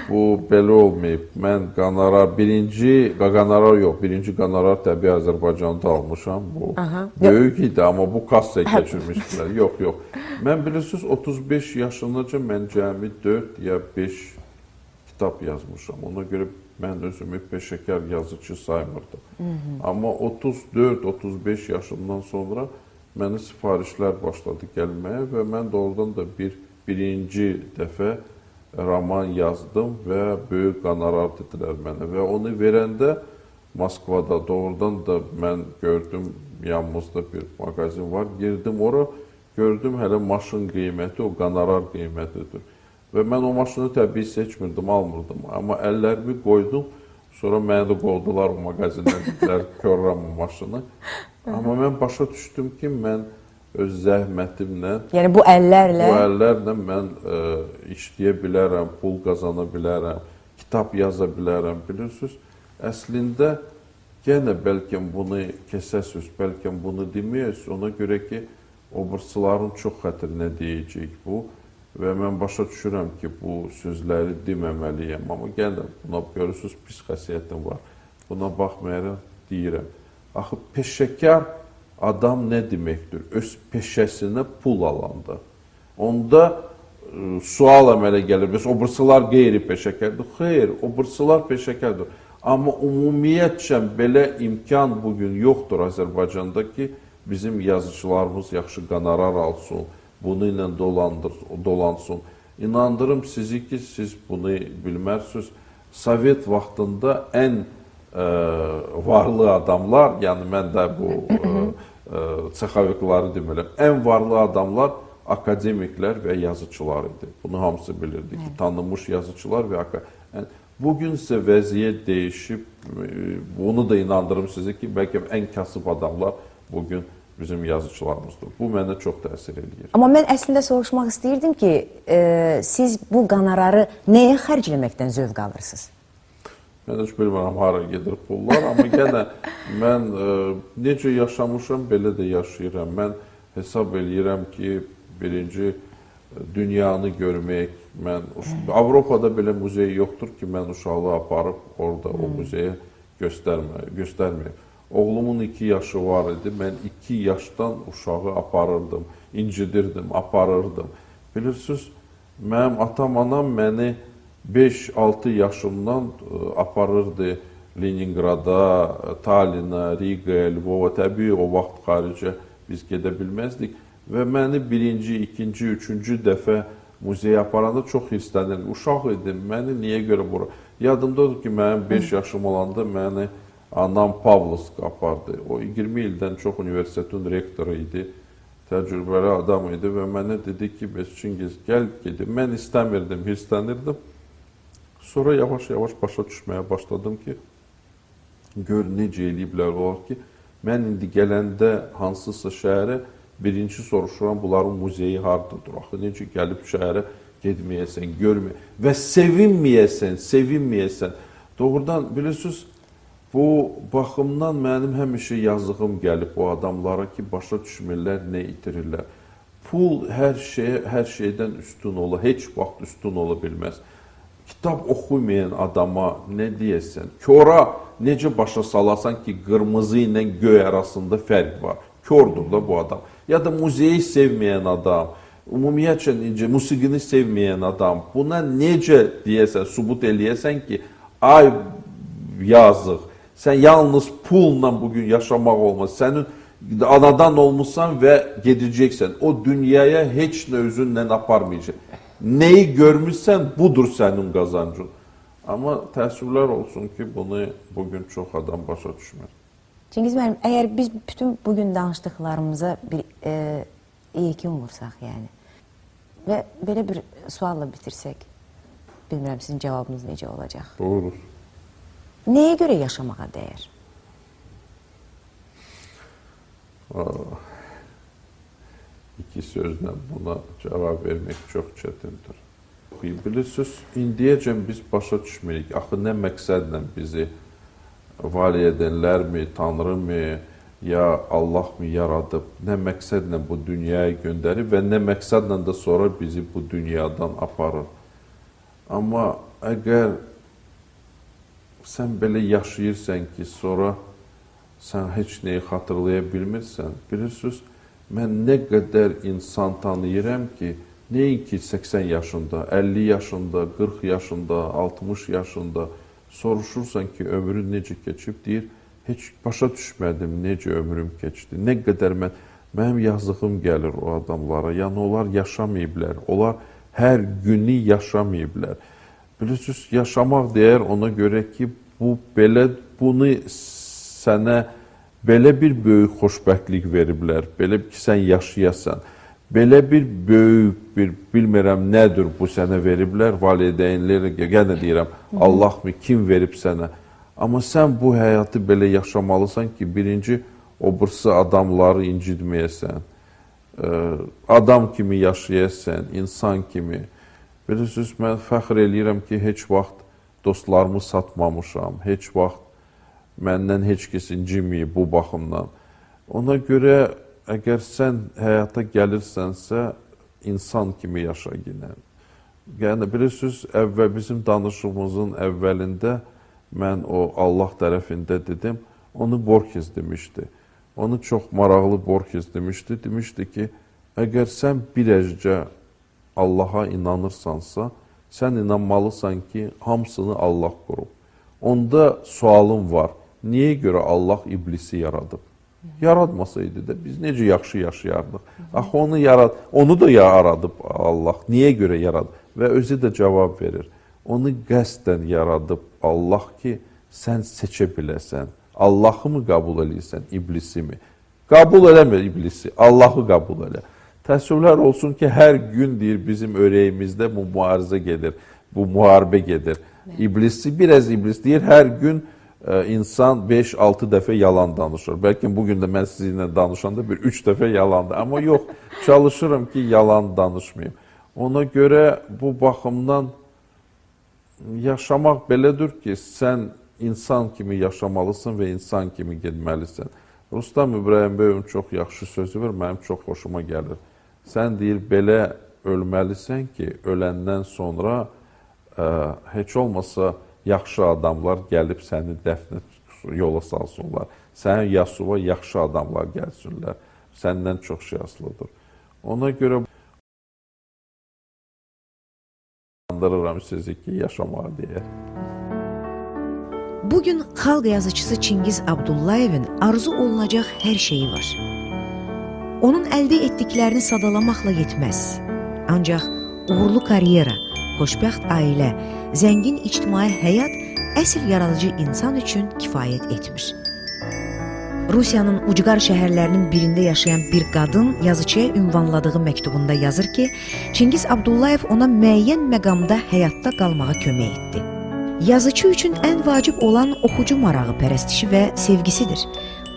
Bu belə olmayıb. Mən qonorar, birinci qonorar yox, birinci qonorar təbii Azərbaycanda almışam. Bu böyük idi, amma bu kassaya keçirmişdilər. Yox, yox. Mən bilirsiniz, 35 yaşındaca mən cəmi 4 ya 5 kitab yazmışam. Ona görə mən özümü peşəkar yazıcı saymırdım. Amma 34-35 yaşımdan sonra mənə sifarişlər başladı gəlməyə və mən doğrudan da birinci dəfə roman yazdım və böyük qonorar dedilər mənə və onu verəndə Moskvada doğrudan da mən gördüm, yanımızda bir mağazin var, girdim ora, Gördüm hələ maşın qiyməti o qonorar qiymətidir. Və mən o maşını təbii seçmirdim, almırdım. Amma əllərimi qoydum, sonra məni də qovdular o mağazindən, dedilər, görürəm o maşını. Amma mən başa düşdüm ki, mən öz zəhmətimlə, Yəni bu əllərlə, bu əllərlə mən işləyə bilərəm, pul qazana bilərəm, kitab yaza bilərəm, bilirsiniz. Əslində, yenə bəlkə bunu kesəsiniz, bəlkə bunu deməyəsiniz, ona görə ki, obrçıların çox xətrinə deyəcək bu. Və mən başa düşürəm ki, bu sözləri deməməliyəm. Amma yenə buna görürsünüz, pis xəsiyyətim var. Buna baxmayaraq deyirəm. Axı, peşəkar adam nə deməkdir? Öz peşəsinə pul alanda. Onda sual əmələ gəlir. Bəs obrçılar qeyri-peşəkardır. Xeyr, obrçılar peşəkardır. Amma ümumiyyətcə belə imkan bugün yoxdur Azərbaycanda ki, bizim yazıçılarımız yaxşı qonorar alsın, bunu ilə dolansın. İnandırım sizi ki, siz bunu bilmərsiniz. Sovet vaxtında ən varlı adamlar, yəni mən də bu çexavikləri demələm, ən varlı adamlar akademiklər və yazıçılar idi. Bunu hamısı bilirdi ki, tanınmış yazıçılar və bugün isə vəziyyət dəyişib, bunu da inandırım sizi ki, bəlkə ən kasıb adamlar bugün bizim yazıçılarımızdır. Bu mənə çox təsir eləyir. Amma mən əslində soruşmaq istəyirdim ki, siz bu qonorarı nəyə xərcləməkdən zövq alırsınız? Mən heç bilmirəm hara gedir pullar, amma yenə mən necə yaşamışam, belə də yaşayıram. Mən hesab eləyirəm ki, birinci dünyanı görmək, mən Avropada belə muzey yoxdur ki, mən uşağı aparıb orada o muzeyə göstərməyim. Oğlumun 2 yaşı var idi, mən 2 yaşdan uşağı aparırdım, incidirdim, aparırdım. Bilirsiniz, mənim atam-anam məni 5-6 yaşımdan aparırdı Leningrada, Tallinə, Riqaya, Lvova, təbii o vaxt xaricə biz gedə bilməzdik. Və məni birinci, ikinci, üçüncü dəfə muzeyə aparanda çox hirslənirdim. Uşaq idim, məni niyə görə bura? Yadımdadır ki, mənim 5 yaşım olanda məni anam Pavlovska apardı. O 20 ildən çox universitetin rektoru idi, təcrübəli adam idi və mənə dedi ki, bəs Çingiz, gəl gedim. Mən istəmirdim, hirslənirdim. Sonra yavaş-yavaş başa düşməyə başladım ki, gör necə eləyiblər olar ki, mən indi gələndə hansısa şəhərə birinci soruşuram, bunların muzeyi hardadır? Axı, necə gəlib şəhərə getməyəsən, görməyəsən və sevinməyəsən, sevinməyəsən. Doğrudan, bilirsiniz, bu baxımdan mənim həmişə yazığım gəlib o adamlara ki, başa düşmürlər, nə itirirlər. Pul hər şeydən üstün ola, heç vaxt üstün ola bilməz. Kitab oxumayan adama nə deyəsən? Kora necə başa salasan ki, qırmızı ilə göy arasında fərq var? Kordur da bu adam. Ya da muzeyi sevməyən adam, ümumiyyətcə necə, musiqini sevməyən adam, buna necə deyəsən, sübut eləyəsən ki, ay yazıq, sən yalnız pulla bugün yaşamaq olmaz. Sənin anadan olmuşsan və gedəcəksən. O dünyaya heç nə özünlə aparmayacaq. Neyi görmüşsən, budur sənin qazancın. Amma təəssüflər olsun ki, bunu bugün çox adam başa düşmür. Çingiz müəllim, əgər biz bütün bugün danışdıqlarımıza bir yekun vursaq, yəni və belə bir sualla bitirsək, bilmirəm sizin cavabınız necə olacaq. Doğrudur. Nəyə görə yaşamağa dəyər? İki sözlə buna cavab vermək çox çətindir. Bilirsiniz, indiyəcən biz başa düşmürük. Axı, nə məqsədlə bizi valideynlərmi, Tanrı mı, ya Allah mı yaradıb, nə məqsədlə bu dünyaya göndərib və nə məqsədlə də sonra bizi bu dünyadan aparır. Amma əgər sən belə yaşayırsan ki, sonra sən heç nəyi xatırlaya bilmirsən, bilirsiniz, mən nə qədər insan tanıyıram ki, nəinki 80 yaşında, 50 yaşında, 40 yaşında, 60 yaşında soruşursan ki, ömrün necə keçib, deyir, heç başa düşmədim necə ömrüm keçdi, nə qədər mənim yazığım gəlir o adamlara, yəni onlar yaşamayıblar, onlar hər günü yaşamayıblar. Bilirsiniz, yaşamaq deyər ona görə ki, bu belə, bunu sənə belə bir böyük xoşbəxtlik veriblər, belə ki, sən yaşayasan. Belə bir böyük bir, bilmirəm nədir bu sənə veriblər, valideynlər, yenə deyirəm, Allah mı, kim verib sənə? Amma sən bu həyatı belə yaşamalısan ki, birinci, o birisi adamları incidməyəsən, adam kimi yaşayasan, insan kimi. Bilirsiniz, mən fəxr eləyirəm ki, heç vaxt dostlarımı satmamışam, heç vaxt məndən heç kəs inciməyib bu baxımdan. Ona görə, əgər sən həyata gəlirsənsə, insan kimi yaşa yenə. Yəni, bilirsiniz, bizim danışığımızın əvvəlində mən o Allah tərəfində dedim, onu Borges demişdi. Onu çox maraqlı Borges demişdi. Demişdi ki, əgər sən birəcə Allaha inanırsansa, sən inanmalısan ki, hamısını Allah qurub. Onda sualım var, niyə görə Allah iblisi yaradıb? Yaratmasaydı da biz necə yaxşı yaşayardıq? Axı onu da yaradıb Allah. Niyə görə yaradıb? Və özü də cavab verir. Onu qəsdən yaradıb Allah ki, sən seçə biləsən. Allahı mı qəbul eləyirsən, iblisi mi? Qəbul eləmə iblisi, Allahı qəbul elə. Təəssüflər olsun ki, hər gün deyir bizim ürəyimizdə bu mübarizə gedir, bu müharibə gedir. İblisi, biraz iblis deyir, hər gün insan 5-6 dəfə yalan danışır. Bəlkə bugün də mən sizinlə danışanda bir 3 dəfə yalandır. Amma yox, çalışıram ki, yalan danışmayım. Ona görə bu baxımdan yaşamaq belədir ki, sən insan kimi yaşamalısın və insan kimi getməlisən. Rustam İbrahimbəyovun çox yaxşı sözü var, mənim çox xoşuma gəlir. Sən deyir, belə ölməlisən ki, öləndən sonra heç olmasa yaxşı adamlar gəlib səni dəfnə yola salsınlar. Sənin yasuva yaxşı adamlar gəlsinlər. Səndən çox şey asılıdır. Ona görə andırıram sizi ki, yaşamağa deyə. Bugün xalq yazıçısı Çingiz Abdullayevin arzu olunacaq hər şeyi var. Onun əldə etdiklərini sadalamaqla yetməz. Ancaq uğurlu karyera, xoşbəxt ailə, zəngin ictimai həyat əsl yaradıcı insan üçün kifayət etmir. Rusiyanın ucqar şəhərlərinin birində yaşayan bir qadın yazıçıya ünvanladığı məktubunda yazır ki, Çingiz Abdullayev ona müəyyən məqamda həyatda qalmağa kömək etdi. Yazıçı üçün ən vacib olan oxucu marağı, pərəstişi və sevgisidir.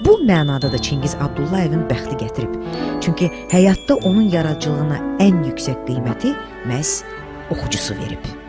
Bu mənada da Çingiz Abdullayevin bəxti gətirib. Çünki həyatda onun yaradıcılığına ən yüksək qiyməti məhz oxucusu verib.